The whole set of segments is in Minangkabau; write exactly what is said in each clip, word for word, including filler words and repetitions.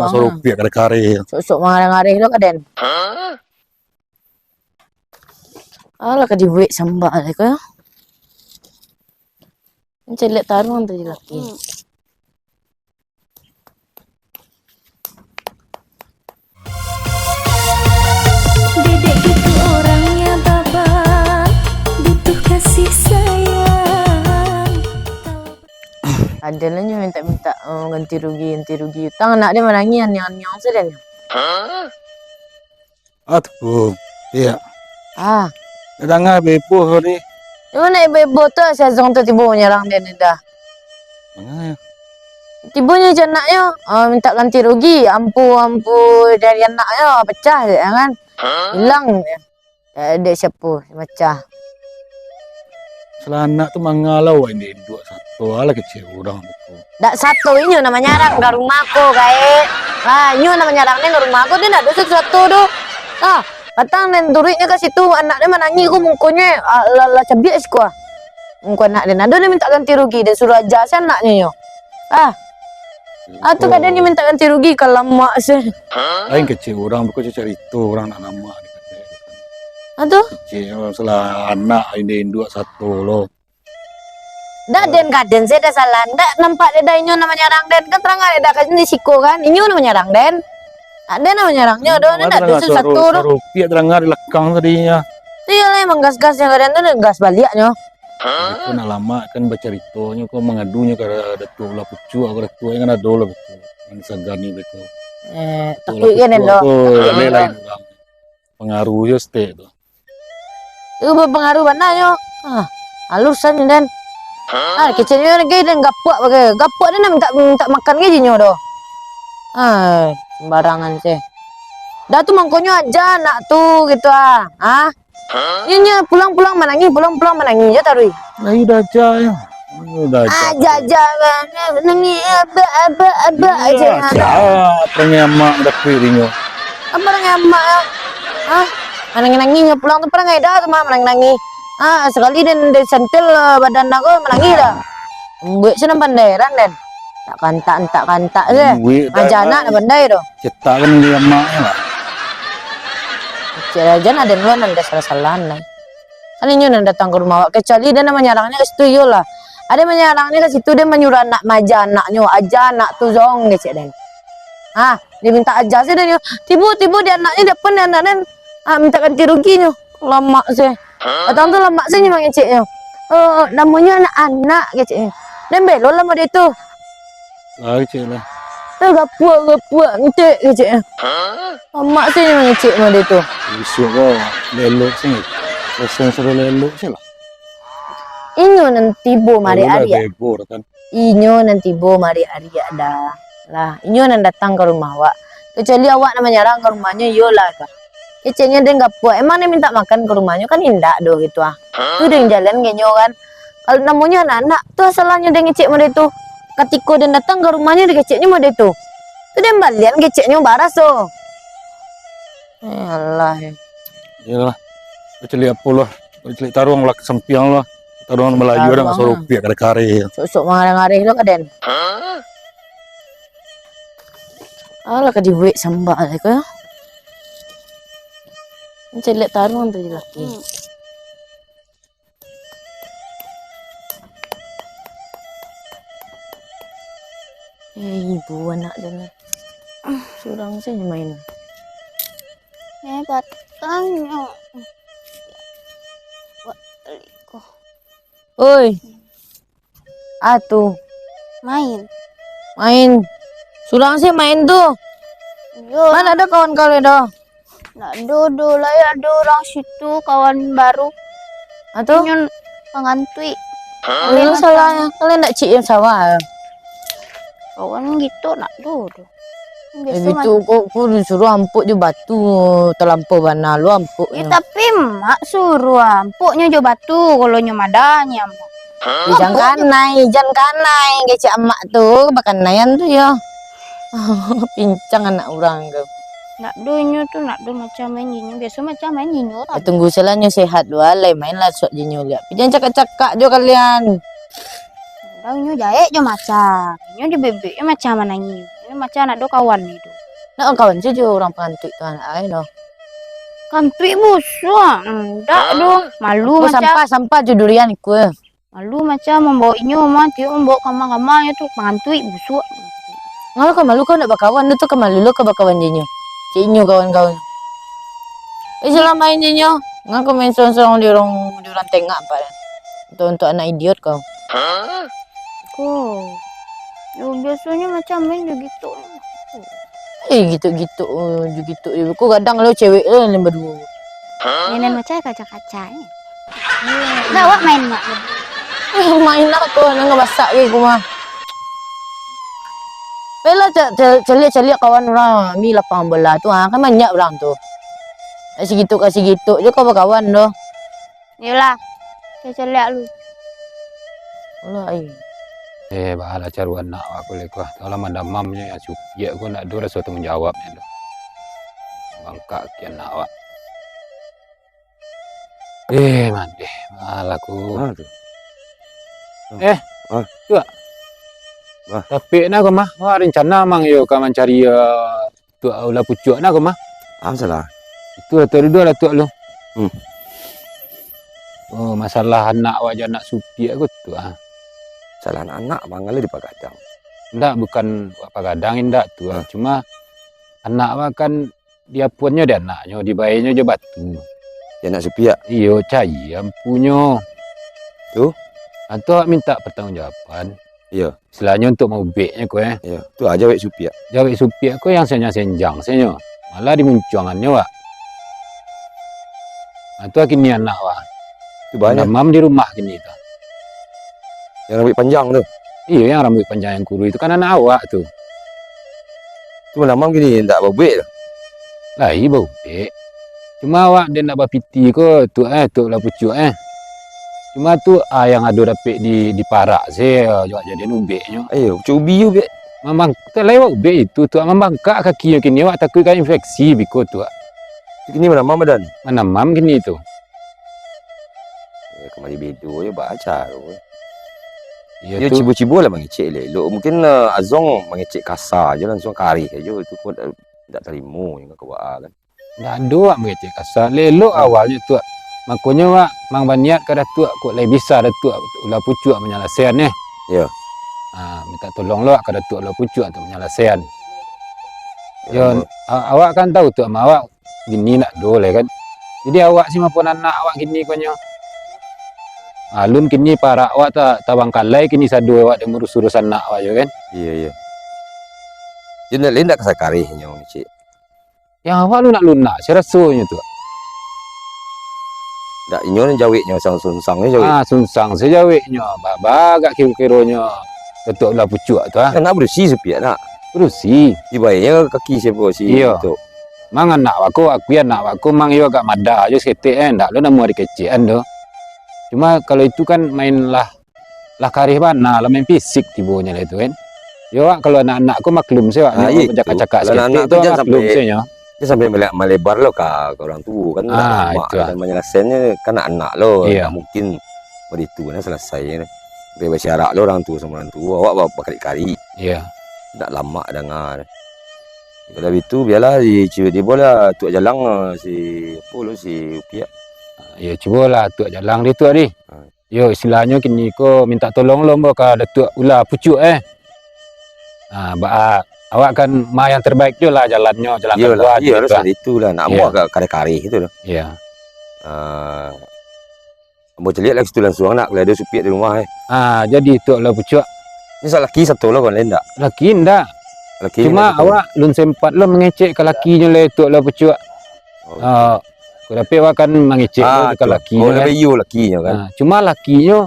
Mak suaro piak kareh-kareh. Sok-sok mangareh-ngareh lo ka den. Alah, ka dibuek sambak lai ko. Caliak taruang tadi laki. Hmm. Dedek itu orangnya baba, butuh kasih sayang. Ado lah nyo mintak-mintak, eh, ganti rugi, ganti rugi utang. Anak den manangih, aniang-aniang sajo den. Ah, tu. Iyo. Ah. Danga heboh tadi. Di ma heboh tu, si Azong tu tibo manyarang den dah. Manga yo? Tibo nyo jo anaknyo, ah, mintak ganti rugi, ampu-ampu dari anaknyo, pacah se, kan. Ilang. Eh, dek siapo, pacah. Salah anak tu manga lah, wak, induak sato, alah kecek urang tu. Dak sato inyo nan manyarang ka rumah ko, gaek. Ha, inyo nan manyarang den ka rumah ko, den dak ado sato-sato doh. Ha, patang den turuiknyo ka situ, anak den manangih ko mukonyo, ah, lah, lah cabiak siko ah. Muko anak den ado den mintak ganti rugi, den suruah aja se anaknyo nyo. Ah. Ah, tu kadang nyo mintak ganti rugi ka lamak se. Lain kecek urang, bukan carito urang nak lamak. Ah, tu? Kecek, oh, salah anak, induak sato lo. Dak, den ka den se dak salah. Dak nampak dek dah inyo nan manyarang den. Kan tarang dek dah kan di siko kan. Inyo nan manyarang den. Dak den nan manyarang nyo doh. Dak ado sato doh. Suaro piak tarang di lakang tadi nyo. Tu iyolah, emang gas-gas nyo ka den tu, gas baliaknyo. Beko nak lamak kan bacaritonyo ko, mangadunyo ka Datuak Ulah Pucuak, ka Datuak kan ado lah beko. Nan sagani beko. Eh, takuik kan den doh. Lain urang. Pangaruh jo stek tu. Tu bapangaruh bana nyo. Ah, alusan den. Ah, keceknyo lagi den gapuak bagai. Gapuak den nak mintak, mintak makan gai jinyo doh. Ah, sembarangan se. Dah tu mangkonyo aja anak tu gitu ah. Ah. Inyo pulang-pulang manangih, pulang-pulang manangih jo taruih. Lah, iyo dah aja yo. Aja, aja, nangih, abak, abak, abak aja. Aja, perangai amak dapat dinyo. Apa perangai amak yo? Hah? Manangih-nangih nyo pulang tu perangai dah tu mah, manangih-nangih. Ah, sakali den, den sentil, eh, badan dah ko manangih dah. Buek se nan pandai ran den. Tak kantak, tak kantak se. Aja anak nan pandai tu. Cetak kan di amak nyo lah. Kecek aja nak den lo nan dah salah-salah nai. Kan inyo nan datang ka rumah awak, kecuali den nan manyarangnyo ka situ, iyolah. Ado manyarangnyo ka situ, den manyuruah anak maaja anaknyo, aja anak tu Zong, kecek den. Ah, den mintak aja se den nyo. Tibo-tibo di anaknyo, di apo ni anak den? Ah, mintak ganti ruginyo. Lamak se. Datang tu lamak se nyo mangeceknyo. Oh, namonyo anak-anak, keceknyo. Den belo lah mode tu. Ah, kecek lah. Eh, gapuak, gapuak, entek, kecek. Amak se nyo mangecek mode tu. Bisuak ko lelok se. Kosong sudah lelok se lah. Inyo nan tibo mariak-ariak. Inyo nan tibo mariak-ariak dah. Lah, inyo nan datang ka rumah awak. Kecuali awak nan manyarang ka rumahnyo, iyolah tu. Keceknyo den gapuak. Emang den mintak makan ka rumahnyo kan indak doh gitu ah. Tu den jalan genyo kan. Kalau namonyo anak-anak, tu asalahnyo den ngecek mode tu. Katiko den datang ka rumahnyo, dikeceknyo mode tu. Tu den balian keceknyo baraso. Eh, alah, eh. Iyolah. Kecek apo lah. Kecek taruang lah, sampiang lah. Taruang Malayu dah, suaro piak kareh-kareh. Sok-sok mangareh-ngareh lo ka den. Alah, ka dibuek sambak lai ko. Caliak taruang tadi laki. Hmm. Eh, ibo anak den lah. Surang se main. Eh, patangnyo. Buek bali ko. Oi. Ah, tu. Main. Main. Surang se main tu. Iyo. Ma ado kawan kau lai doh? Ndak ado doh, lai ado urang situ, kawan baru. Ah, tu? Inyo mangantuik. Inyo salah, kalian ndak cik yang sawah. Kawan gitu ndak ado doh. Eh, bitu ko, ko disuruah ampuk jo batu, talampau bana lo ampuknyo. Eh, tapi mak suruah ampuknyo jo batu, kalau nyo madanyo, Mak. Eh, jan kanai, jan kanai, kecek amak tu, bakanaian tu yo. Pincang anak urang tu. Ndak do inyo tu, ndak do macam main jinyo, biaso macam main jinyo lah. Eh, tunggu salah nyo sehat dulu, alai main lah sok jinyo liak. Jan cakak-cakak jo kalian. Kadang inyo jaek jo macam. Inyo di bebek jo macam manangih. Inyo macam ndak do kawan itu. Nak kawan sajo urang pangantuik tu anak ai lo. Kantuik busuak. Ndak doh. Malu macam. Sampah, sampah jo durian ikua. Malu macam mambawa inyo mah, tiok mambawa kama-kama inyo tu, pangantuik busuak. Ngalo ka malu kau ndak bakawan, tu ka malu lo ka bakawan jo inyo. Cek inyo kawan kau. Eh, salama inyo. Ngako main sorang-sorang di urang, di urang tengah, Pak. Untuk, untuk anak idiot kau. Ko. Yo, biasonyo macam main jo gitu. Eh, gitu-gitu, oh, gitu-gitu. Ko gadang lo cewek lo nan baduo. Mainan macam kaca-kaca ni. Dah awak main mak. Eh, main lah ko, nan basak ke ko mah. Baiklah, ca-, ca-, caliak-caliak kawan urang, mi lapangan bola tu, ha, kan banyak urang tu. Ka sigitu, ka sigitu je kau bakawan tu. Iyolah, caliak lu. Alah, ai. Eh, bahalah caruan nak aku leko. Tahulah madamamnyo yang supiak ko ndak ado raso tanggung jawabnyo tu. Bangkak kian nak awak. Eh, mandeh. Alah ku. Ah, tu. Eh, ah. Tuak. Ah. Tapi nak ko mah, wah, rencana mang yo ka mancari, eh, Tuak ulah pucuak nah ko mah. Ah, masalah. Itu lah Tuak duduak lah Tuak lu. Hmm. Oh, masalah anak awak jo anak supiak ko tu ah. Salah anak-anak mangalo dipagadang. Ndak, bukan wak pagadang indak tu ah. Hmm. Cuma anak awak kan diapuannyo di anaknyo, dibaenyo jo batu. Di anak supiak? Iyo, cayia ampunyo. Tu? Antu awak mintak pertanggungjawaban. Iyo. Istilahnyo untuak maubeknyo ko, eh. Iyo. Tu aja awak supiak. Jawek supiak ko yang senjang-senjang senyo. Malah dimuncuangannyo, wak. Ah, tu kini anak, wak. Tu banyak. Mamam di rumah kini tu. Yang rambuik panjang tu? Iyo, yang rambuik panjang yang kuru itu kan anak awak tu. Tu mamam kini ndak baubek tu? Lai baubek. Cuma awak dek ndak bapiti ko, Tuak, eh, Tuak lah pucuak, eh. Cuma tu, ah, yang ado dapek di, diparak se, ah, awak jadian ubeknyo. Iyo, pucuak ubi ubek. Mambang-, tu lai awak ubek itu, Tuak, mambangkak kakinyo kini, awak takuik ka infeksi biko, Tuak. Tu kini manamam badan? Manamam kini tu. Eh, kamari bedo je baca tu. Iyo, tu. Cibo-cibo lah mangecek elok-elok. Mungkin, eh, Azong mangecek kasa je, langsuang kareh ajo tu, kok ndak, ndak tarimo je ka awak kan. Ndak ado wak mangecek kasa. Elok awalnyo tu, wak. Makonyo wak mang baniat ka Datuak, kok lai bisa Datuak ulah pucuak manyalasaian, eh. Iyo. Ah, mintak tolong lo wak ka Datuak ulah pucuak tu manyalasaian. Iyo, a-, awak kan tahu tu, ama awak kini ndak ado lai kan. Jadi awak si mapo anak awak kini konyo. Alun kini parak awak ta-, tabangkalai kini sado awak dek murus-urus anak awak jo kan. Iyo, iyo. Jadi ndak, lai ndak kasa karehnyo, Cik. Yang awak lunak-lunak, se rasonyo tu. Ndak, inyo ni jaweknyo, sang-, sunsang ni jawek. Ah, sunsang se jaweknyo. Ba-, bagak kiro-kironyo Datuak ulah pucuak tu, ah. Kan nak barusi supiak, nak. Barusi. Dibaenyo kaki siapo si Iyo. Tu? Mang anak wak ko, akui anak wak ko, mang iyo agak madah jo saketek, eh. Ndak lo namuah dikecekan tu. Cuma kalau itu kan main lah lah kareh bana, lah main fisik tibonyo lah itu kan. Yo, wak, kalau anak-anak ko maklum se, wak, ah, nyo iyo, itu. Bacakak-cakak. Kalau saketek anak-anak tu tu jan maklum sampai, se nyo. Jan sampai male-, malebar lo ka, ka urang tuo kan, ah, lamak itu, ah. Dan manyalasaiannyo kan anak-anak lo, iyo. Ndak mungkin baitu kan salasai kan. Sampai basiarak lo urang tuo samo urang tuo, awak ba-, bakarik-karik. Iyo. Ndak lamak danga. Kalau bitu, bialah di, di, dibaolah Tuak Jalang, si, apo lo, si Upiak. Iyo, cubolah Tuak Jalang di tu, Adi. Ah. Yo, istilahnyo kini ko mintak tolong lo ambo ka Datuak Ulah Pucuak, eh. Ha, ba-, awak kan ma yang terbaik jo lah jalannyo, jalan kalua. Iyolah, iyo, harus lah itu lah. Nak ambo agak kareh-kareh tu lah. Iyo. Ah, ambo caliak lah situ lansuang nak, kalau ado supiak di rumah, eh. Ha, jadi Tuak Ulah Pucuak. Ni sa-, laki sato lo kan, lain ndak? Laki ndak. Laki. Cuma awak lun sempat lo mangecek ka lakinyo lai Tuak Ulah Pucuak. Oh. Ah, ko dapek awak kan mangecek tu ka lakinyo kan. Oh, lakinyo kan. Ah, cuma lakinyo,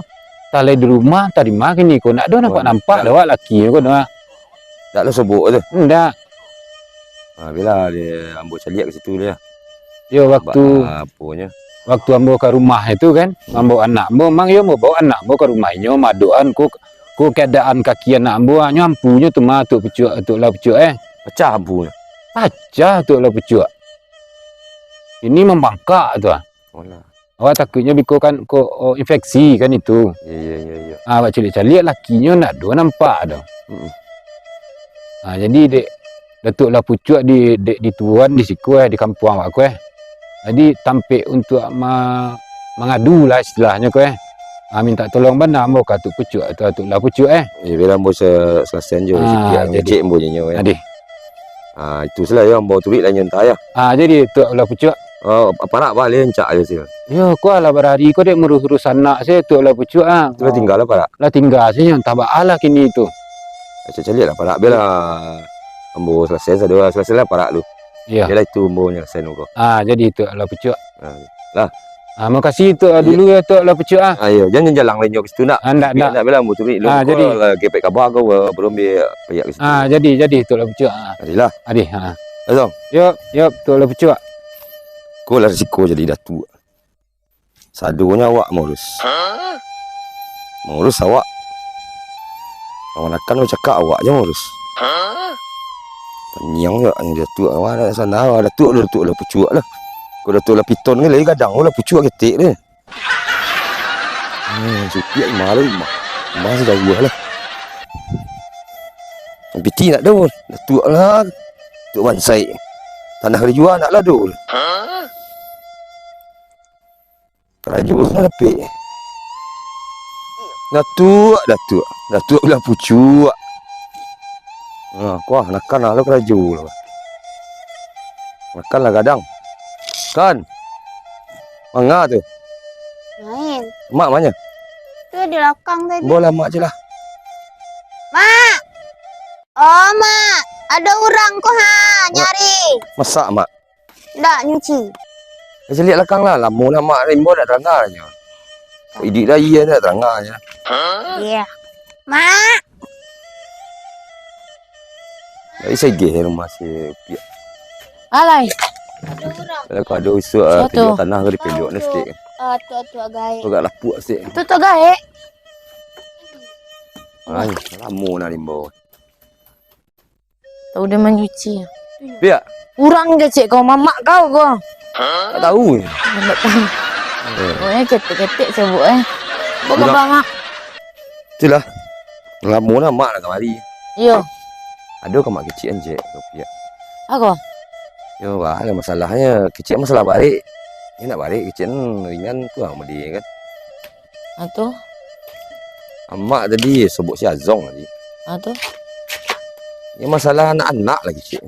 tah lai di rumah, tah di ma kini ko, ndak ado nampak-nampak dek awak lakinyo ko doh. Ndak lo sobok tu? Ndak. Ah, bialah, ambo caliak ka situ lah. Yo, waktu, waktu ambo ka rumah itu kan, ambo anak ambo, mang yo ambo bao anak ambo ka rumah inyo, madokan ko, ko keadaan kaki anak ambo, hanyo ampunyo tu mah, Tuak Pucuak, Tuak Ulah Pucuak, eh. Pacah ampunyo? Pacah Tuak Ulah Pucuak. Ini mambangkak tu, ah. Alah. Awak takuiknyo biko kan ko, oh, infeksi kan itu. Iyo, iyo, iyo, iyo. Ah, awak caliak-caliak lakinyo ndak ado nampak doh. Mm-mm. Ah, jadi dek, Datuak Lah Pucuak di, di, di tubuahan di siko, eh, di kampuang awak ko, eh. Jadi, tampek untuak ma-, mangadu lah istilahnyo ko, eh. Ah, mintak tolong bana ambo ka Datuak Pucuak tu, Datuak Lah Pucuak, eh. Yo, biar ambo se-, selesaian jo. Ah, sitiak jadi. Ngecek ambo nyo, eh. Adih. Ah, itu salah yo, ambo turuik lah nyo ntah yo. Ah, jadi Datuak Lah Pucuak. Oh, parak baliak rancak ajo sih. Yo, ko lah barari ko dek murus-urus anak se Datuak Lah Pucuak, ah. Tu lah tingga lah parak. Lah tingga se nyo, tabaa lah kini tu. Caliak lah parak, biarlah ambo selesai, sado lah selesai lah parak lu. Iyo. Biarlah itu ambo nyo selesai ko. Ah, jadi Datuak Lah Pucuak. Ah, lah. Ah, makasih Datuak, ah, dulu yo Datuak Lah Pucuak, ah. Ah, iyo, jan jalang lai nyo ka situ nak. Ah, ndak, ndak. Ndak, biarlah ambo turuik lu. Ah, ko jadi. Lah kepek kaba ko, belum bi payah ka situ. Ah, jadi, jadi Datuak Lah Pucuak, ah. Jadilah. Adih, ah. Yo, yo, Datuak Lah Pucuak. Ko lah risiko jadi datuak. Sadonyo awak mangurus. Mangurus awak. Kamanakan bacakak awak se mangurus. Paniang juo datuak, awak nak sana, datuak lah, datuak lah pucuak lah. Ko datuak lah piton kan lai gadang, lah pucuak ketek deh. Hmm, supiak mah lah rumah. Rumah sajauah lah. Piti nak do, datuak lah. Datuak bansaik. Tanah dijual nak lah do. Karajo urang dapek. Datuak, datuak. Datuak bilang pucuak. Ha, kuah, nakan lah lo karajo lo. Nakan lah gadang. Kan. Manga tu. Main. Mak mana? Tu di belakang tadi. Bola mak je lah. Mak. Oh, Mak. Ada orang ko ha, nyari. Masak, Mak. Ndak, nyuci. Eh, caliak lakang lah, lamo nak mak rimbo dak taranga nyo. Idik dah iya dak taranga nyo. Iya. Mak. Dari segeh rumah si Piak. Alai. Kalau kau ada usuk ah, pilihan tanah kau dipilih ni sikit. Ah, tu tu gaek. Kau agak lapuk sikit. Tu tu gaek. Ai, lamo nak rimbo. Tahu dia manyuci. Piak. Urang kecek kau, mamak kau ko. Tak tahu. Tak tahu. Eh. Pokoknya ketek-ketek cabut eh. Kau urang. Babang ah. Itulah. Lamo lah mak lah kamari. Iyo. Ado ka mak kecek anjek tu Piak. Ako? Yo, bah, ada masalahnyo. Kecek masalah barek. Ni nak barek kecek ringan tu lah mudi kan. Ha tu. Amak tadi sobok si Azong tadi. Ha tu. Ni masalah anak-anak lagi cik.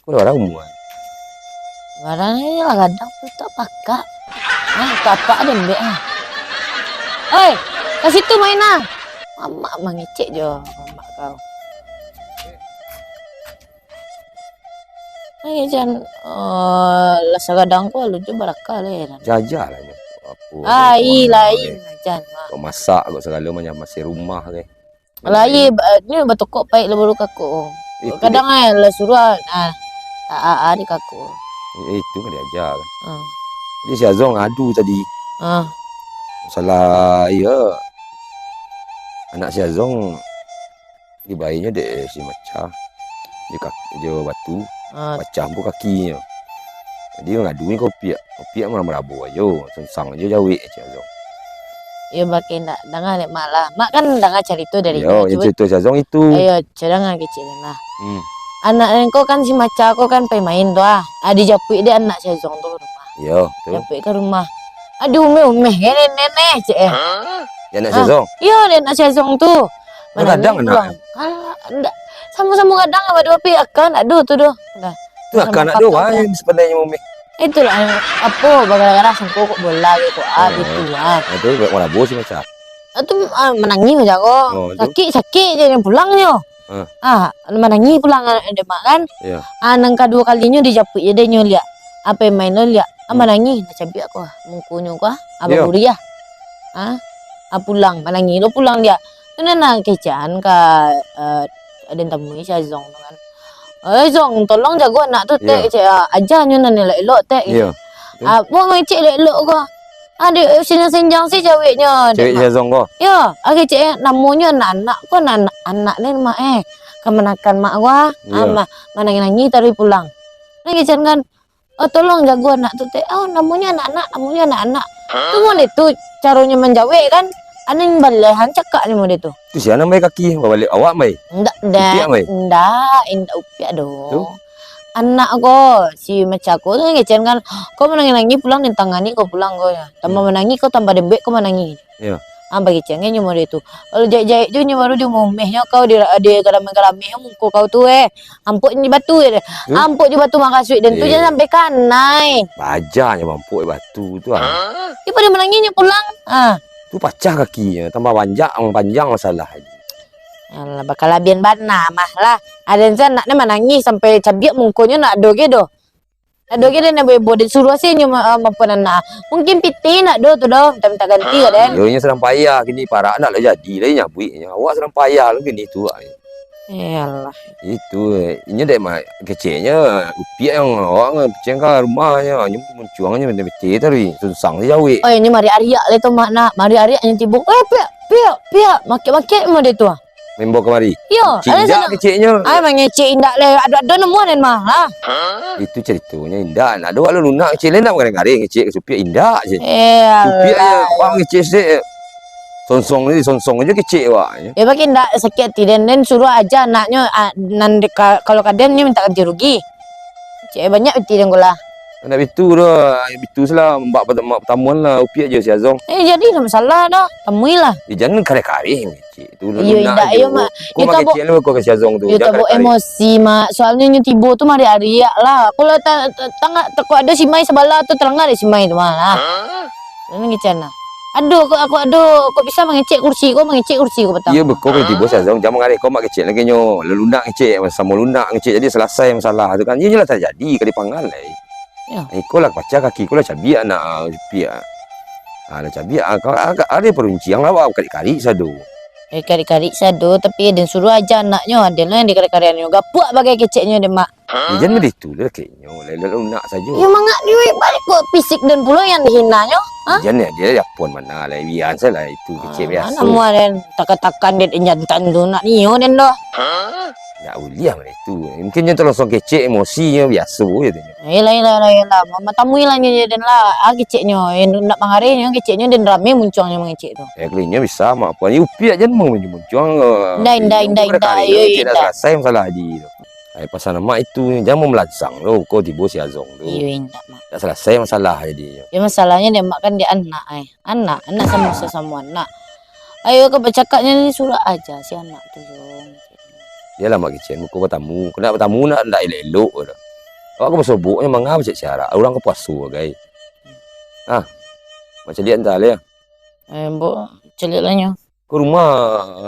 Kau dah barang umur? Barang ni lah gadang tu tak pakak. Nah, tak apa ada lembek ah. Oi, kat situ main ah. Amak mangecek jo amak kau. Ai jan, eh, lah sagadang ko alun jo barakah lai. Jajah lah nyo. Apo, ai, lain lah jan, Mak. Kok masak, kok sagalo macam masih rumah ke. Lai, eh, nyo batokok paik lah baru kakok. Kadang ai lah suruah, ah, ah, ah, di kakok. Eh, itu kan diajar kan. Hmm. Jadi si Azong adu tadi. Ah. Masalah, iyo. Anak si Azong dibainyo dek si Maca, di kaki, jo batu, ah, pacah ampu kakinyo. Jadi, mangadu ni ka Upiak. Upiak marabo-rabo ajo, sunsang ajo jawek, cek Azong. Iyo, bakeh ndak danga dek Mak lah. Mak kan danga carito dari iyo, carito si Azong itu. Iyo, cek danga kecek lah. Hmm. Anak ko kan si Maca ko kan pai main tu ah. Ah, dijapuik dek anak si Azong tu rumah. Iyo, tu. Japuik ka rumah. Aduh, umeh-umeh, nenek-nenek, cek eh. Ya, anak si Azong? Iyo, dek anak si Azong tu. Manangih gadang anak pulang. Alah, ndak. Samo-samo gadang abah duo, tapi aka ndak ado tu doh. Dah. Tu aka ndak ado, wah, yang sebenarnya umeh. Itulah, apo, bagara-gara sangko kok bola gitu, ah, gitu, ah. Itu buat marabo si Maca. Ah, tu, ah, manangih jago. Oh, tu. Sakik, sakik je yang pulangnyo. Ah. Ah, manangih pulang anak dek mak kan. Iya. Ah, nang kaduo kalinyo dijapuik je dek nyo liak. Apo main lo liak. Ah, manangih, nah cabiak ko, mukonyo ko, ah, baburiah. Ah, ah, pulang, manangih lo pulang liak. Tu nan, nan kecek an ka, eh, aden tamui si Azong tu kan. "Eh, Zong, tolong jago anak tu, Tek," cek, ah, "aja nyo nan elok-elok, Tek." Iyo. Ah, buang ngecek elok-elok ko. Ah, dek, senjang-senjang si jaweknyo, dek. Cewek si Azong ko? Yo, ah, kecek, eh, namonyo anak-anak ko, anak, anak ni, Mak, eh. Kamanakan mak ko, ah. Iyo. Ah, ma-, manangih-nangih taruih pulang. Nangih kan, "Oh, tolong jago anak tu, Tek." "Oh, namonyo anak-anak, namonyo anak-anak." Tu model tu caronyo manjawek kan. Ado nan balehan cakak ni mode tu. Tu sia nan bai kaki, babaliak awak bai. Ndak, Upiak bai. Ndak, indak Upiak doh. Tu? Anak ko, si Macako tu ngecen kan, "Kau manangih-nangih pulang, den tangani kau pulang kau." Tambah Hmm. manangih kau, tambah den buek kau manangih. Iyo. Ah, bagecen nyo mode tu. Kalau jaik-jaik tu nyo baru diumeh-umehnyo kau di, di garameh-garameh muko kau tu, eh. Ampok jo batu je. Hmm? Ampok jo batu makasuik den tu, Eh. jan sampai kanai. Baja nyo mampok batu tu, ah. Iyo, pado manangih nyo pulang. Ah. Tu pacah kakinyo, tambah panjang, panjang masalah. Alah, bakalabian bana mah lah. Aden tu anak ni manangih sampai cabiak mukonyo, ndak ado ge doh. Ndak ado ge den heboh-heboh, den suruah se nyo ma-, ah, maafkan anak. Mungkin pitih ndak ado tu doh, minta-minta ganti ka den. Iyo, inyo sadang payah kini, parak ndak lah jadi lai nyabuiknyo. Awak sadang payah lah kini tu, ah. Eh, alah. Itu, eh, inyo dek ma-, keceknyo, Upiak yang awak picen ka rumahnyo, inyo muncuang nyo bete-bete tadi, susah se jawek. Oh, inyo mariak-ariak lai tu, Mak, nak. Mariak-ariak nyo tibo, "Eh, Piak, Piak, Piak." Makek-makek mode tu, ah. Maimbau kamari. Yo, Cik, alah indak salah. Keceknyo. Ai, mangecek indak lai. Ado-ado namuah den mah, ha? Itu caritonyo indak. Nak ado awak lunak kecek, lai nak magareh-gareh ngecek ka si Upiak indak je. Eh, Upiak je, alah. Wak ngecek sek. Sonsong ni, sonsong aja kecek wak. Ya, bagi indak sakik ati den, den suruah aja anaknyo, ah, nan deka-, kalau ka den nyo minta ganti rugi. Cek banyak piti den ko lah. Ndak bitu doh, bitu se lah, mak pata-, mak patamuan lah, Upiak jo si Azong. Eh, jadi lah masalah doh, tamui lah. Eh, jan kareh-kareh, cik. Tu Iyo, lunak indak, je. Iyo, Mak. Ko Iyo, mak tabok, kecek lah, ko ka si Azong tu. Iyo, jan tabok kareh-kareh. Emosi, Mak. Soalnyo nyo tibo tu mariak-ariak lah. Kalau ta-, ta-, tangah, tako ado si Mai sabalah tu, talangah dek si Mai tu, Mak, lah. Hah? Lalu ngecek nah. Aduh, kok aku, aduh, kok bisa mangecek kursi ko, mangecek kursi ko patang. Iyo, beko kalau tibo si Azong, jan mangareh ko mak kecek lagi nyo. Lalu lunak ngecek, samo lunak ngecek, jadi salasai masalah tu kan. Iyo, lah tajadi ka dipanggalai. Yo. Iko lah pacah kaki ko lah cabiak nak, ah, Upiak. Ah, lah cabiak, ah, ka-, ah, ka-, ado parunciang lah, awak karik-karik sado. Eh, karik-karik sado, tapi den suruah aja anaknyo, aden lah yang dikarik-karik nyo. Gapuak bagai keceknyo den, Mak. Yo, jan baitu lah keceknyo, lah, lah lunak sajo. Yo, mangak diuik balik kok fisik den pulo yang dihinanyo, ha? Jan ya, dia Japun mana lah, bian salah itu kecek biaso. Ah, biaso. Mana mua den, takan-takan den jantan tu nak nio den doh. Ndak buliah mah itu. Mungkin nyo talangsung kecek, emosinyo biaso je tu. Yelah, yelah, yelah, yelah. Ma-, matamui lah nyo je den lah. Ah, keceknyo, eh, ndak mangareh nyo, keceknyo den rame muncuangnyo mangecek tu. Eh, kelinyo bisa, mak. Puan Upiak jan mau muncuang, eh, Indah, indah, indah, indah. Yo, kecek dah indah. Salasai masalah tadi tu. Ai, pasan amak itu, jan mamalansang tu, ko tibo si Azong tu. Iyo, indak, Mak. Dak salasai masalah jadi. Yo, masalahnyo dek Mak kan dek anak, ai. Anak, anak samo sasamo anak. Ayo, ka bacakaknyo ni suruah aja si anak tu, Zong. Iyolah, Mak kecek, muko batamu. Kena batamu nak, ndak elok-elok tu. Awak ka basobok nyo manga bacak siarak, urang ka puaso bagai. Ah, Mak caliak antah lai, ah. Eh, Mbok, caliak lah nyo. Ka rumah,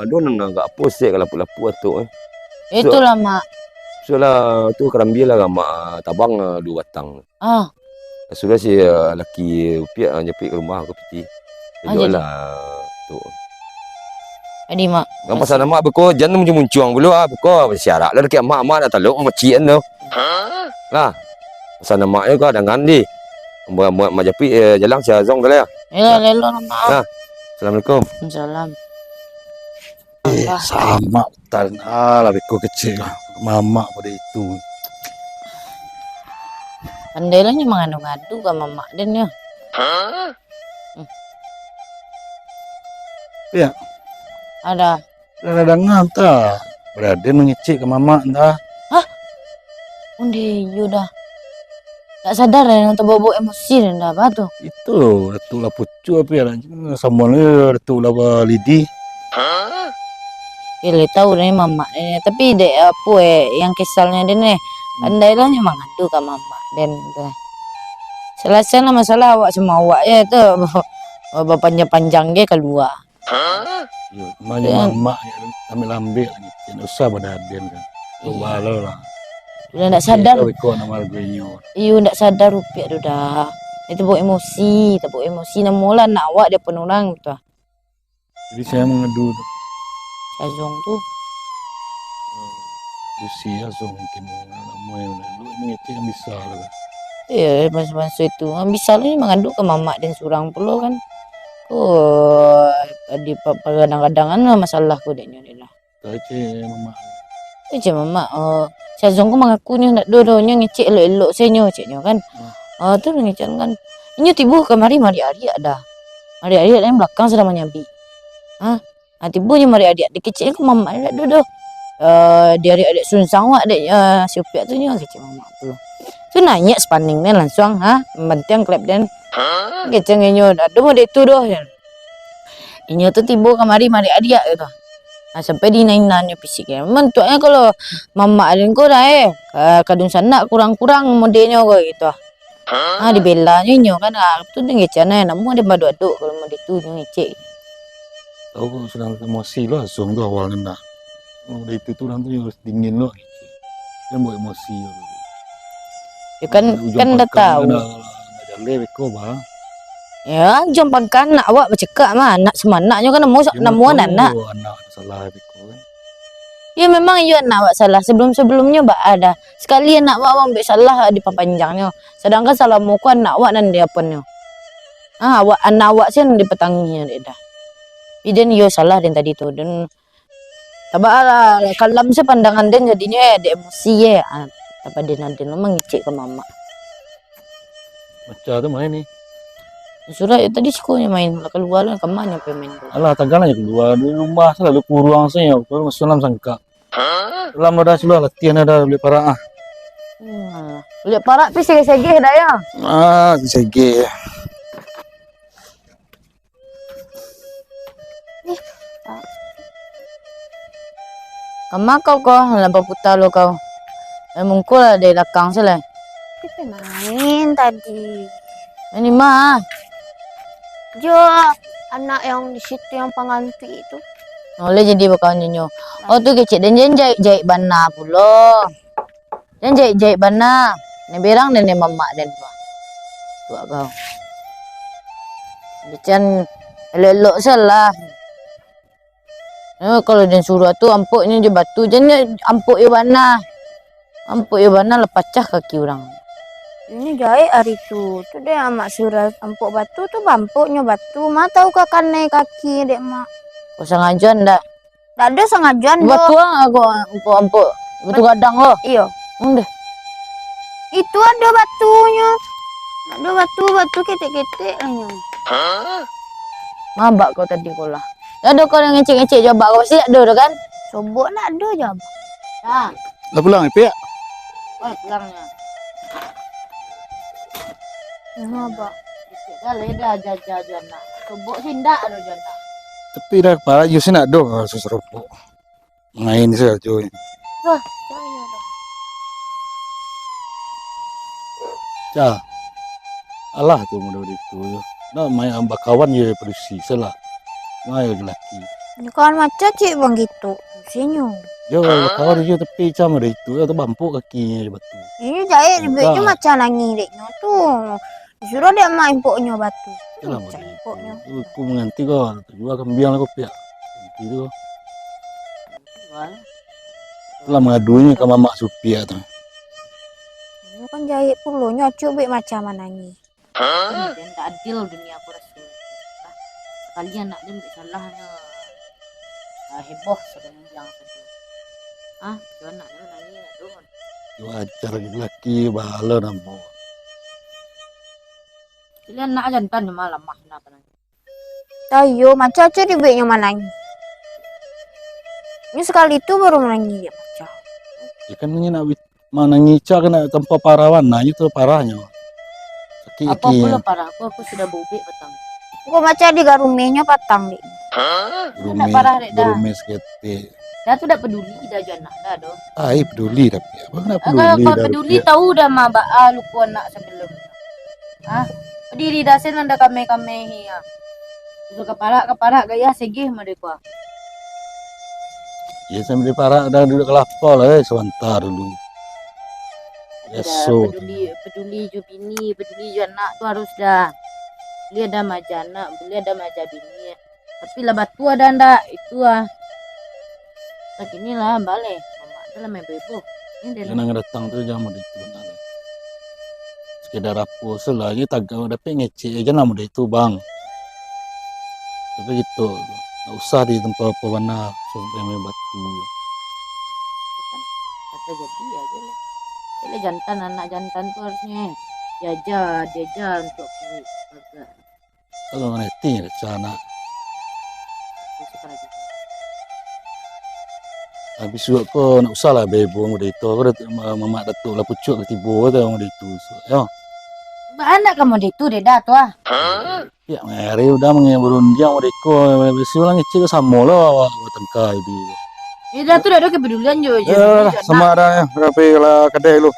ado nan agak apo sek, ka lapuk-lapuk atok, eh. Itulah, Mak. Sudah tu karambia lah, Mak, tabang, ah, duo batang. Ah. Sudah si, ah, laki Upiak, ah, japuik ka rumah, ka piti. Ah, jadi. Lah, tu. Jadi, Mak. Nan pasan amak beko, jan muncuang-muncuang pulo, ah, beko, siarak lah dakek amak, amak nak talok, macik an tu. Lah. Pasan amak yo ka dangan di. Buat, buat mak japuik, eh, jalang si Azong tu lah, ya. Elok, elok, Mak. Nah. Assalamualaikum. Waalaikumsalam. Eh, samak tan. Alah, beko kecek lah. Mamak pado itu. Pandai lah nyo mangadu-ngadu ka mamak den nyo. Hmm. Ya. Ada. Lah danga ta, baraden mangecek ka mamak ta. Hah? Onde iyo dah. Tak sadar dah, nan tabao-bao emosi dah, dah, apa tu? Itu, Datuk lah pucuk api anak, samuan ni Datuk lah balidi. Eh, lai tahu dah ni mamak ni. Tapi dek apo, eh, yang kesalnyo dia ni, hmm, pandai lah nyo mangadu ka mamak den tu. Salasai lah masalah awak samo awak je tu. Bapanjang-panjang je kalua. Iyo, mamak lambek-lambek lah, indak usah badaden kan. Iyo. Balo lah. Udah ndak sadar. Iko nama lagu inyo. Iyo, ndak sadar Upiak tu dah. Itu bawa emosi, tak bawa emosi. Namo lah anak awak dia pun orang tu. Jadi saya mengadu tu. Si Azong tu. Lucy Azong mungkin nama yang lu mengecek yang bisa lah kan. Iyo, banso-banso itu. Ah, bisa lah ni mangadu ka mamak den surang pulo kan. Ko, di pa-, pagadang-gadangan lah masalah ko dek nyo ni lah. Kecek mamak. Kecek mamak, oh, si Azong ko mangaku nyo ndak do, do, nyo ngecek elok-elok se nyo, cek nyo kan. Hmm. Ah, tu ngecek kan. Inyo tibo kamari mariak-ariak dah. Mariak-ariak dalam balakang sadang manyabik. Ha? Ha, tibo nyo mariak-ariak, dikecek ka mamak, "Ndak ado doh. Eh, di ariak-ariak sunsang wak dek, eh, si Upiak tu nyo," kecek mamak pulo. Tu naiak si Paning ni langsuang, ha, mambantiang klep den. Kecek inyo, "Ndak ado mode tu doh," jan. Inyo tu tibo kamari mariak-ariak gitu. Ha, sampai diinan-inan nyo fisik e. Mantuaknyo kalau mamak den ko dah, eh, ka-, ka dunsanak kurang-kurang modenyo ko gitu. Ha, dibelanyo inyo kan, ha, tu den ngecek, "Nah, namuah den baduak-duak kalau mode tu," nyo ngecek. Tahu kalau sadang emosi lo, Azung tu awalnyo nah. Kalau dari itu tu urang tu nyo dingin lo, ngecek. Jan buek emosi lo. Yo kan, kan dah tahu. Dah, dah jaleh beko, bah. Yo, ujuang pangka anak awak bacakak mah, anak samanaknyo kan namuah, namuah anak. Anak salah beko kan. Yo, memang iyo anak awak salah. Sebelum-sebelumnyo baa dah. Sakali anak awak mambuek salah, dipapanjangnyo. Sadangkan salamo ko anak awak nan diapuannyo. Ah, awak, anak awak se nan dipatangihnyo dek dah. Iden iyo salah den tadi tu. Den tabaa lah, kalam se pandangan den jadinyo, eh, dek emosi, eh. Ah, tapaden-aden lo mangecek ka mamak. Maca tu main ni. Surah yo tadi siko nyo main, lah kalua lo, ka ma nyo pai main bola? Alah, tagal nyo kalua dari rumah, salalu kuruang se nyo, kalau masuak dalam sangkak. Dalam lah dah sudah latihan dah, buliak parak ah. Hmm. Buliak parak pi segeh-segeh dah yo. Ah, segeh. Ih, ah. Kama kau ko, lah baputa lo kau. Eh, mungko lah dari lakang se lah. Tapi main tadi. Main di ma? Jo anak yang di situ, yang panganti itu. Oleh jadi bakawan jo nyo. Oh, tu kecek den jan jahek-jahek bana pulo. Jan jahek-jahek bana. Ni berang den ni mamak den tu. Tuak kau. Bican elok-elok se lah. Eh, kalau den suruah tu ampoknyo jo batu, jan nyo ampok iyo bana. Ampok iyo bana lah pacah kaki urang. Ini jahek ari tu. Tu dek amak suruah ampok batu tu, baampoknyo batu. Ma tahu ka kanai kaki dek mak. Kau sangajo ndak? Ndak ado sangajo doh. Batu ah, aku ampok-ampok. Batu gadang lo. Iyo. Ondeh. Itu ado batunyo. Ndak ado batu, batu ketek-ketek lah nyo. Mabak kau tadi ko lah. Ndak ado kau nan ngecek-ngecek jabak kau, pasti ndak ado doh kan? Sobok ndak ado jabak. Nah. Lah pulang, Ipik? Wah, pulang nyo. Nah, Bak. Dah lah, dah, aja-aja jo anak. Sobok se ndak ado jo anak. Tapi dah kepala Yus ni ndak ado rasa saropok. Main sajo. Wah, jangan ado. Cah. Alah tu mudo itu. Nak main bakawan je padusi, salah. Main laki. Kawan macam cik bang gitu. Sinyo. Yo, kawan je tapi cam ada itu, yo, tabampuk kakinyo je batu. Inyo jahek dibueknyo macam nangih deknyo tu. Disuruah dek mak impoknyo batu. Itulah macam impoknyo. Aku manganti ko, jua kambiang lah ko piak. Nanti tu. Itulah mangadunyo ka mamak si Upiak tu. Inyo kan jahek pulo, nyo acok buek macam manangih. Hah? Indak adil dunia ko raso. Ah, sakali anak den buek salah nyo, ah, heboh sabananjang sajo. Ah, jo anak den manangih nak tu. Wajar laki bala namo. Jadi anak jantan nyo mah lamah nah panangih. Tayo, macam-macam dibueknyo manangih. Nyo sakali tu baru manangih dek macam. Ya kan nyo nak manangih cak kena tanpa parah bana, nyo tu parahnyo. Sakik. Apo pulo parah, aku, aku sudah baubek patang. Kok macam digarumehnyo patang, Dik? Hah? Ndak parah, Dek, dah. Garumeh saketek. Dah tu dak peduli dah jo anak dah doh. Ai, peduli tapi. Apo nak peduli? Kalau peduli, tahu dah mah baa luko anak sebelum. Ah, padiri dah sen anda kameh-kameh, ah. Sudah kaparak-kaparak gaya segeh mah dek kau. Iyo, sambil parak dah duduak kalapa lah, eh, sabanta dulu. Dah, esok tu. Peduli, peduli jo bini, peduli jo anak tu harus dah. Buliah dah maaja anak, buliah dah maaja bini. Tapi lah batua dah ndak, itu ah. Sakini lah baleh, mamak tu lah main bebo. Ini dia. Yang nak datang tu jangan mode itu bana lah. Sekedar apo se lah, inyo tagak dapek ngecek, jangan lah mode itu, Bang. Tapi gitu, ndak usah di tempat apo bana, sampai main batu. Apa jadi aja lah. Jadi jantan, anak jantan tu harusnya diaja, diaja untuk kuat. Kalau ngerti, Cak, nak. Tapi suok ko nak usah lah bebo model itu. Ko Datuk, ma-, mamak Datuk lah pucuak ka tibo tu model itu suok, yo. Baa nak ka model itu deh dah tu ah. Ya, mari udah mangai barundiang model iko. Biaso lah ngecek samo lah awak, awak tangka itu. Ya dah tu dah ada kepedulian jo. Ya lah, sama ada ya, rapi lah kadai lu.